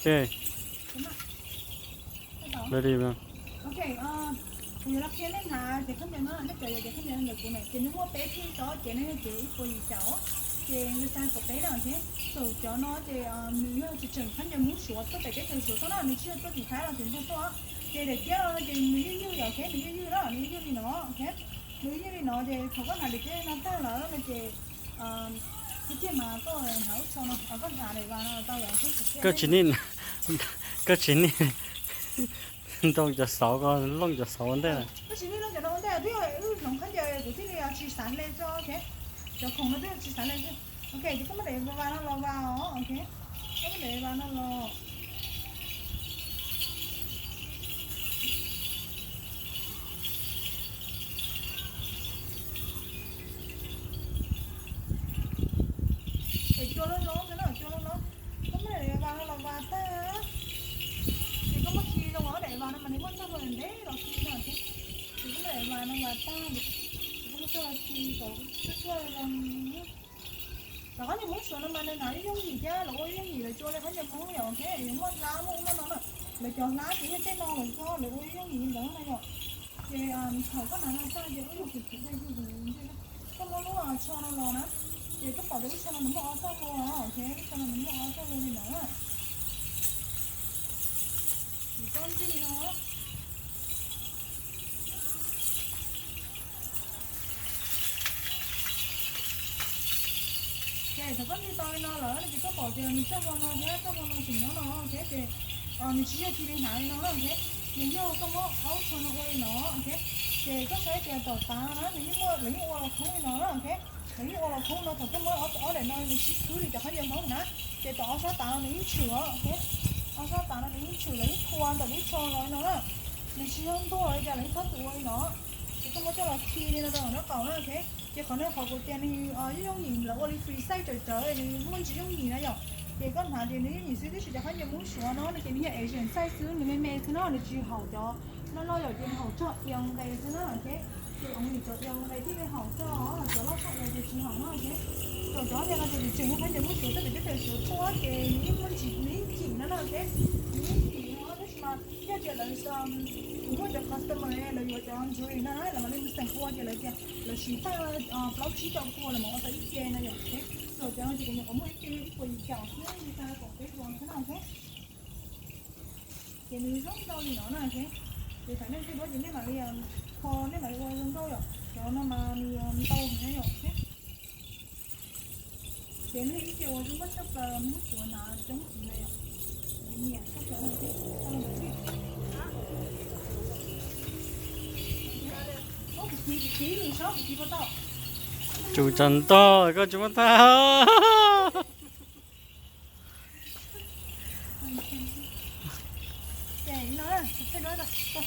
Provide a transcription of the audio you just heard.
Ces, ready mà. Ok, kuv yuav los qhia nej hnav ces khaub ncaws no, nej cov yuav ces khaub ncaws ntawm kuv na ces nws muaj peb phij tso ces nej yog ces ib puas yim caum, ces nws tag kaum peb na. Ok, thaum cov no ces nws yog tseem khaub ncaws Hmoob Suav tuaj pem teb chaws Suav tuaj na, nws tsis yog tuaj tim Thaib los ces nws tuaj. Ces daim tiab no ces nws ywj ywj yom, ok, nws ywj ywj na, nws ywj ywj li no, ok, nws ywj ywj li no ces thaum koj hnav daim tiab no tag lawm no ces tiag tiag mas koj hnav lub tsho no, koj hnav daim vas no tau lawm. Koj tsis, koj tsis niaj ntoo cov xauv, koj looj cov xauv ua ntej. Koj tsis niaj ntoo cov no ua ntej, twb yog wb hloov khaub ncaws kuv thiaj li tsis xav hle tso, ok, cov khoom no twb yog tsis xav hle xwb. Ok, ces koj muab daim vas no los vas os, ok, koj muab daim vas no los. Es cua loj loj xwb na, cua loj loj. Koj muab daim vas no los vas tag, ces koj muab khi zoo os, daim vas no mas nws muaj txoj hlua ntev los khi no, ces koj muab daim vas no vas tag, ces koj muab txoj hlua khi kom tshuaj tshuaj zoo. Cov khaub ncaws Hmoob Suav no mas nws hnav yooj yim thiab, lawv ua yooj yim, lawv tsis ua li khaub ncaws Hmoob yom, ok, yuav muaj hlab muaj ub muaj no na. Lawv cov hlab ces yog tej no lawm xwb, lawv ua yooj yim li ntawd na yom. Ces thaum koj hnav no tag ces koj muab lub tsho no los na, ces koj pom tias lub tsho no nws muaj ob txoj hlua, ok, lub tsho no nws muaj ob txoj hlua li ntawd na. Ces koj ntxig no. Ces thaum koj ntxig tau li no lawm no ces koj pom tias nws txoj hlua no thiab txoj hlua no tseem nyob no, ok, ces nws tsis yog cia li hnav li no na, ok, nws yog koj muab ob lub tsho no ua li no, ok, ces koj saib tias tom tav no na nws yeej muaj, lawv yeej ua los khoob li no na, ok, lawv yeej ua los khoob no, thaum koj muab ob daim no nws sib khwb li cov khaub ncaws Hmoob na, ces tom ob sab tav no nws yeej tshwm os, ok, ob sab tav no nws yeej tshwm, lawv yeej phua ntawm lub tsho los li no na, nws tsis yog ntuag li cas lawv yeej txhob tus ua li no. Ces koj muab coj los khi li no rau nraub qaum na, ok. Ces qhov no qhov kuv tias nws yooj yim, lawv ua li free size tsawv tsawv, nws muaj ntsis yooj yim na yom. Ces koj hnav ces nws yooj yim xwb, tab sis cov khaub ncaws Hmoob Suav no no ces nws yog Asian size xwb, nws me me xwb no, nws tsis haum cov loj loj yom, ces nws haum txog ib nqes xwb na, ok. Ces only cov ib nqes thiaj li haum txog, cov loj tshaj ib ces tsis haum na, ok. Thaum cov tias no ces nws tseem yog khaub ncaws Hmoob Suav tuaj pem teb chaws Suav tuaj ces nws yeej muaj ntsis, nws yeej chim no na, ok. Nws yeej chim no tab sis mas yog tias lawv, kuv muaj cov customer lawv yuav cov jewelry no na, lawv mam li mus xeem ua ces lawv tias lawv siv tag plaub tsib caug pua lawv mam ua tau ib ce na yom, ok. Thaum cov no ces kuv nyuam qhuav muaj ib ce ib puas yim caum xwb, li tag kaum peb puas xwb na, ok. Ces nws zoo nkauj li no na, ok. Ces thaum nej thiaj duab ces nej mam li kho, nej mam li ua zoo nkauj yom, cov no mas nws ntau heev na yom, ok. Ces nws ib ce uas zoo nkauj tshaj plaws Hmoob Suav hnav coob heev na yom. Nws nyiam tshaj plaws no, ok. Kuv tiv, kuv tiv, kuv tiv puas tau? Tsum tsam ntog koj tsis muab tag. Ces no, thaij duab tau.